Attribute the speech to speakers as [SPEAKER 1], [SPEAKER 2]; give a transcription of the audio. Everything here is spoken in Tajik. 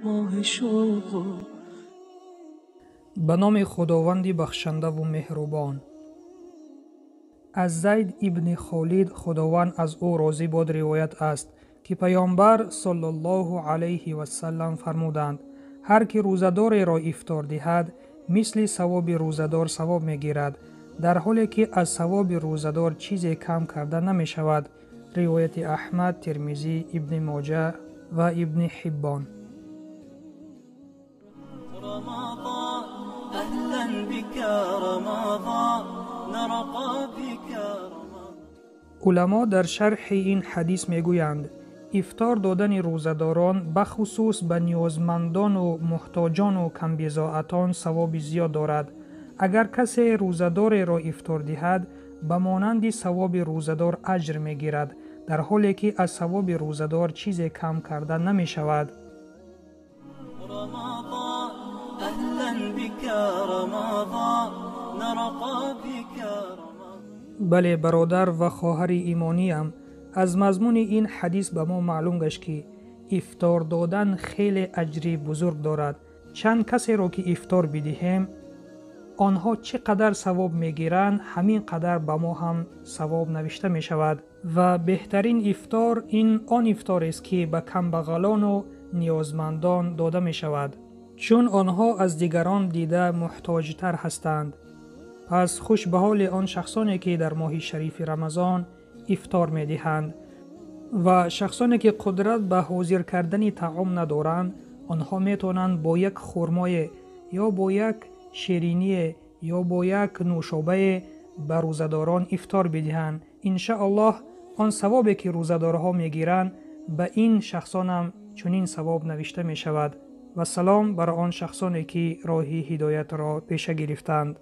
[SPEAKER 1] ماه شوق.
[SPEAKER 2] Ба номи Худованди бахшандаву меҳрубон. Аз Зайд ибни Холид, Худованд аз ӯ розӣ бод, ривоят аст, ки Паёмбар соллаллоҳу алайҳи васаллам фармуданд: ҳар ки рӯзадореро ифтор диҳад, мисли савоби рӯзадор савоб мегирад, дар ҳоле ки аз савоби рӯзадор чизе кам карда намешавад. Ривояти Аҳмад, Термизӣ, Ибни Моҷа ва Ибни Ҳиббон.
[SPEAKER 1] رمضان أهلا بك رمضان نرقى بك رمضان.
[SPEAKER 2] Уламо дар шарҳи ин ҳадис мегӯянд: ифтор додани рӯзадорон, бахусус ба ниёзмандону муҳтоҷону камбизоатон, савоби зиёд дорад. Агар касе рӯзадореро ифтор диҳад, ба монанди савоби рӯзадор аҷр мегирад, дар ҳоле ки аз савоби рӯзадор чизе кам карда намешавад.
[SPEAKER 1] رمضان أهلا بك رمضان نرقى بك رمضان.
[SPEAKER 2] Бале, бародар ва хоҳари имониям, аз мазмуни ин ҳадис ба мо маълум гашт, ки ифтор додан хеле аҷри бузург дорад. Чанд касеро ки ифтор бидиҳем, онҳо чӣ қадар савоб мегиранд, ҳамин қадар ба мо ҳам савоб навишта мешавад. Ва беҳтарин ифтор ин он ифторест, ки ба камбағалону ниёзмандон дода мешавад, чун онҳо аз дигарон дида муҳтоҷтар ҳастанд. Пас хуш ба ҳоли он шахсоне, ки дар моҳи шарифи Рамазон ифтор медиҳанд. Ва шахсоне, ки қудрат ба ҳозир кардани таом надоранд, онҳо метавонанд бо як хурмое ё бо як шириние ё бо як нӯшобае ба рӯзадорон ифтор бидиҳанд. Иншааллоҳ, он савобе, ки рӯзадорҳо мегиранд, ба ин шахсонам чунин савоб навишта мешавад. Ва салом бар он шахсоне, ки роҳи ҳидоятро пеша гирифтанд.